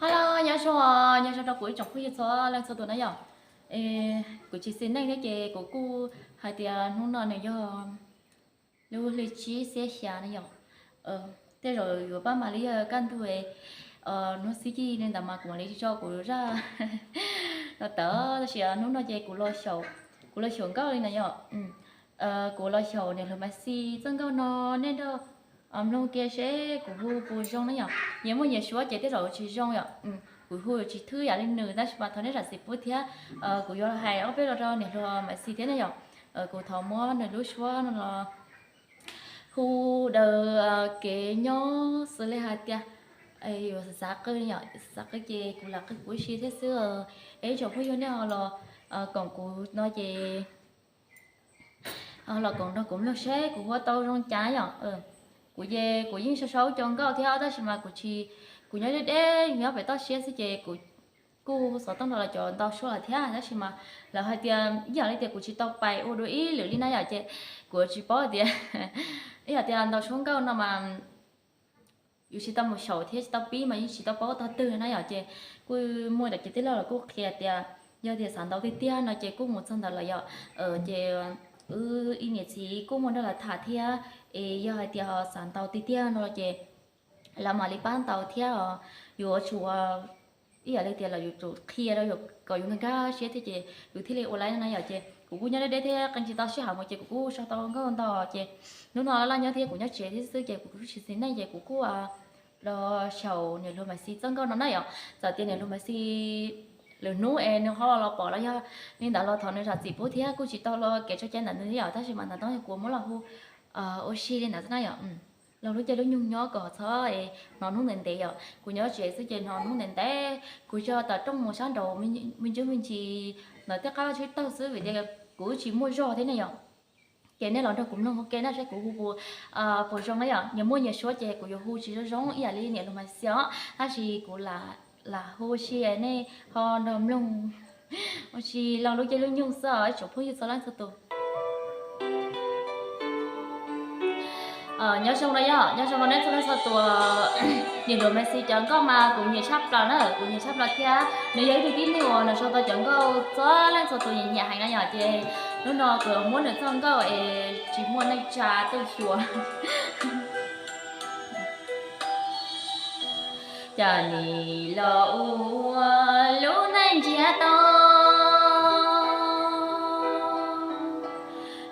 Hello, nyob zoo, nyob zoo rau kuv ib tsoom phooj ywg txhua leej txhua tus na yom. Kuv tsis xis neej thiab ces kuv kuj hais tias hnub no nws yog lub hli tsib xiab xya na yom. Tej zaum yuav pab mam li yog kaj ntug hnub xiab ci li ntawd mas kuv mam li tso kuv zaj no tawm, tab sis hnub no ces kuv los xyaum nkauj li na yom. Kuv los xyaum niam hluas Maiv Xis txoj nkauj no, nej nrog mloog kiag seb kuv hu puas zoo na yom. Nyias muaj nyias suab ces tej zaum tsis zoo yom. Kuv hu tsis thwb yam li nws tab sis mas thov nej zam txim pub thiab. Kuv yuav hais ob peb lo rau niam hluas Maiv Xis thiab ne yom. Kuv thov muab nws lub suab no los hu daws kev nyob xws li hais tias yuav xav qw yom, xav qw ces kuv lam qw kuv ib si thiab xwb. Es ib tsoom phooj ywg nej ho los koom kuv no ces los koom nrog kuv mloog seb kuv hu tau zoo cas yom. Kuv ces kuv yeej sau sau cov nkauj thiab tab sis mas kuv tsis, kuv nyob deb deb nyob pem toj siab xwb ces kuv kuj xov tooj rau lawv cov ntau suab lawm thiab tab sis mas lawv hais tias ib yam li tias kuv tsis tau pais ua dua ib lwm li na yom ces kuv tsis paub tias ib yam tias ntau suab nkauj no mas yus tsis tau mus xyaum thiab tsis tau pib mas yeej tsis tau paub tog twg na yom ces kuj muaj cov tij laug los kuj qhia tias yog tias xav ntau tiag tiag no ces kuj mus txog ntawd lawm yom. Ces wb ib niam txiv kuj muaj nrog lawv tham thiab, es yog hais tias ho xav ntau tiag tiag no ces lawv mam li pab ntau thiab os. Yuav tsum ib yam li tias lawv yuav tsum qhia rau kom yus nkag nkag siab thiab ces yus thiaj li ua laib na yom ces kuv kuj nyob deb deb thiab qee tsis tau sij hawm mus ces kuv kuj sau tau nkauj ntau ces hnub no laj nyob thiab kuv nyob tsev thiab xwb ces kuv kuj tsis xis neej ces kuv kuj los xyaum niam hluas Maiv Xis txoj nkauj no na yom. Txawm tias niam hluas Maiv Xis lwm hnub es nws ho los pom los yog li ntawd los thov nws zam txim pub thiab kuj tsis tau los kev tso cai ntawm nws yom tab sis mas ntawm no kuv muab los hu ua si li ntawd xwb na yom. Laug lub caij lub nyoog nyob kom txhob hnov hnub ntev ntev yom, kuv nyob tsev xwb ces hnov hnub ntev ntev, kuv yog tawm rooj mus sab nraud me ntsis me ntsis ntawm tej qab tsib taug xwb vim tias kuv tsis muaj zog thiab ne yom. Ces nej los nrog kuv mloog ua ke na seb kuv hu puas zoo na yom. Nyias muaj nyias suab ces kuv yuav hu tsis zoo zoo ib yam li niam hluas Maiv Xis os tab sis kuv lam hu ua si nej ho nrog mloog ua si laug lub caij lub nyoog xwb os ib tsoom phooj ywg txhua leej txhua tus. Nyob zoo no yom, nyob zoo no nej txhua leej txhua tus. Niam hluas Maiv Xis cov nkauj mas kuv nyiam tshaj plaws na, kuv nyiam tshaj plaws thiab nws yog ib tug tib neeg uas nws sau tau cov nkauj txhua leej txhua tus nyiam nyiam heev na yom ces hnub no kuv muab nws txoj nkauj es tsis muaj neej tsa tuaj xyuas. Cas nim los ua lub neej ntsiag to,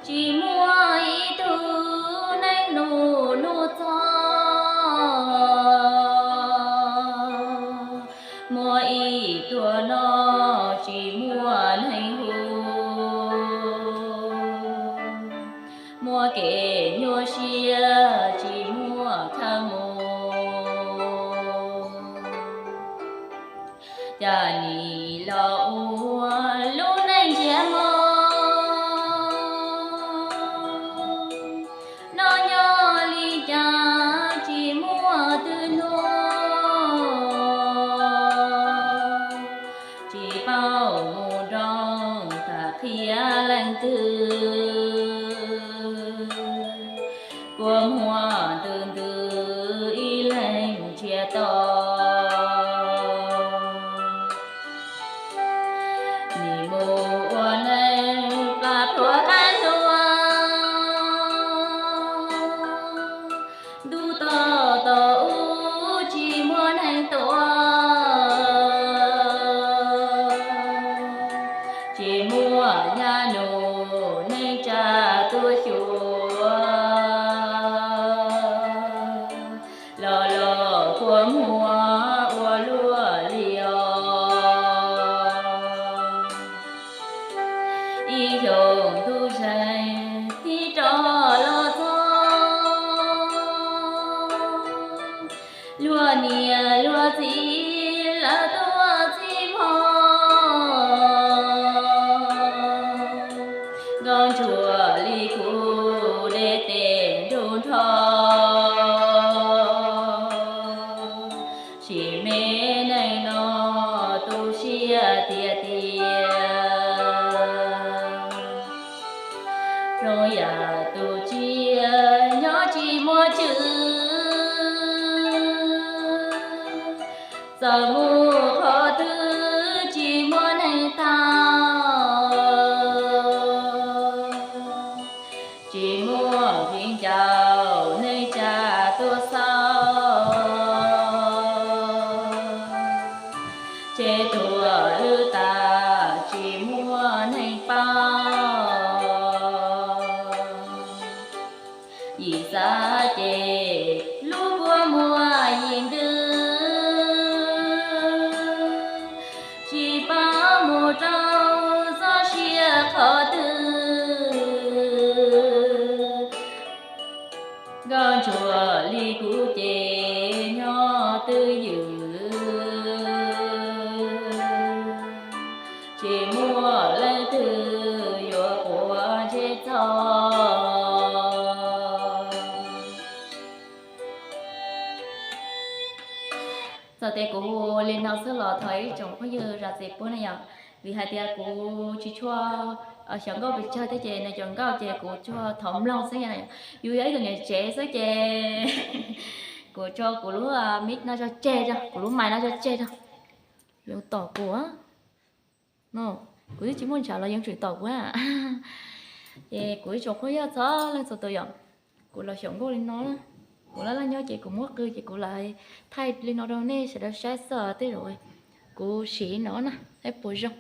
tsis muaj ib tug neeg nug nug txog, muaj ib tuam no tsis muaj neeg hu, muaj kev nyuaj siab tsis muaj chaw mus. Cas nim los ua lub neej ntsiag hmo, noj nyob li cas tsis muaj twg nug, tsis paub mus nroog tham qhia leej twg, kua muag ntws ntws ib leeg ntsiag to. Nim mus ua neeg plas pluav qab hlua, ntuj to to ub tsis muaj neeg tuaj, tsis muaj nyab nus neej tsa tuaj xyuas, los los kua muag ua luaj li os. Ib xyoos ntuj zeeg tib rov los txog, luag niam luag txiv lawv tuaj txij hmo, nkauj ntsuag li kuv deb tes nruj nrho, sim me neej no tu siab tiag tiag. Zoo yam tus tsiaj nyob tsis muaj tswv, Txawm mus qhov twg tsis muaj neeg tau, tsis muaj viv ncaus neeg tsa tuaj xauj, ces tuag lwj tas tsis muaj neeg paub. Yim xav ces lub kua muag yim ntws, tsis paub mus rau txoj sia qhov twg. Nkauj ntsuag li kuv ces nyob twj ywm, tsis muaj leej twg yuav quav ntsej txog. Txawm tias kuv hu li no xwb los thov ib tsoom phooj ywg zam txim pub na yom, vim hais tias kuv tsis tshua xyaum nkauj pes tsawg thiab ces nws cov nkauj ces kuv tsuas thov mloog xwb na yom. Yus yog ib tug niam tsev xwb ces kuv tso kuv lub mic no tso tseg tso, kuv lub mic no tso tseg tso, yeej tom kuv. Kuv twb tsis muaj ntshav los yeej tseem tom kuv. Ces kuv ib tsoom phooj ywg txhua leej txhua tus yom, kuv los xyaum nkauj li no, kuv laj laj nyob ces kuv muab qw ces kuv lam thaij li no rau nej sawv daws saib xwb tej zaum kuv siv no na saib puas zoo.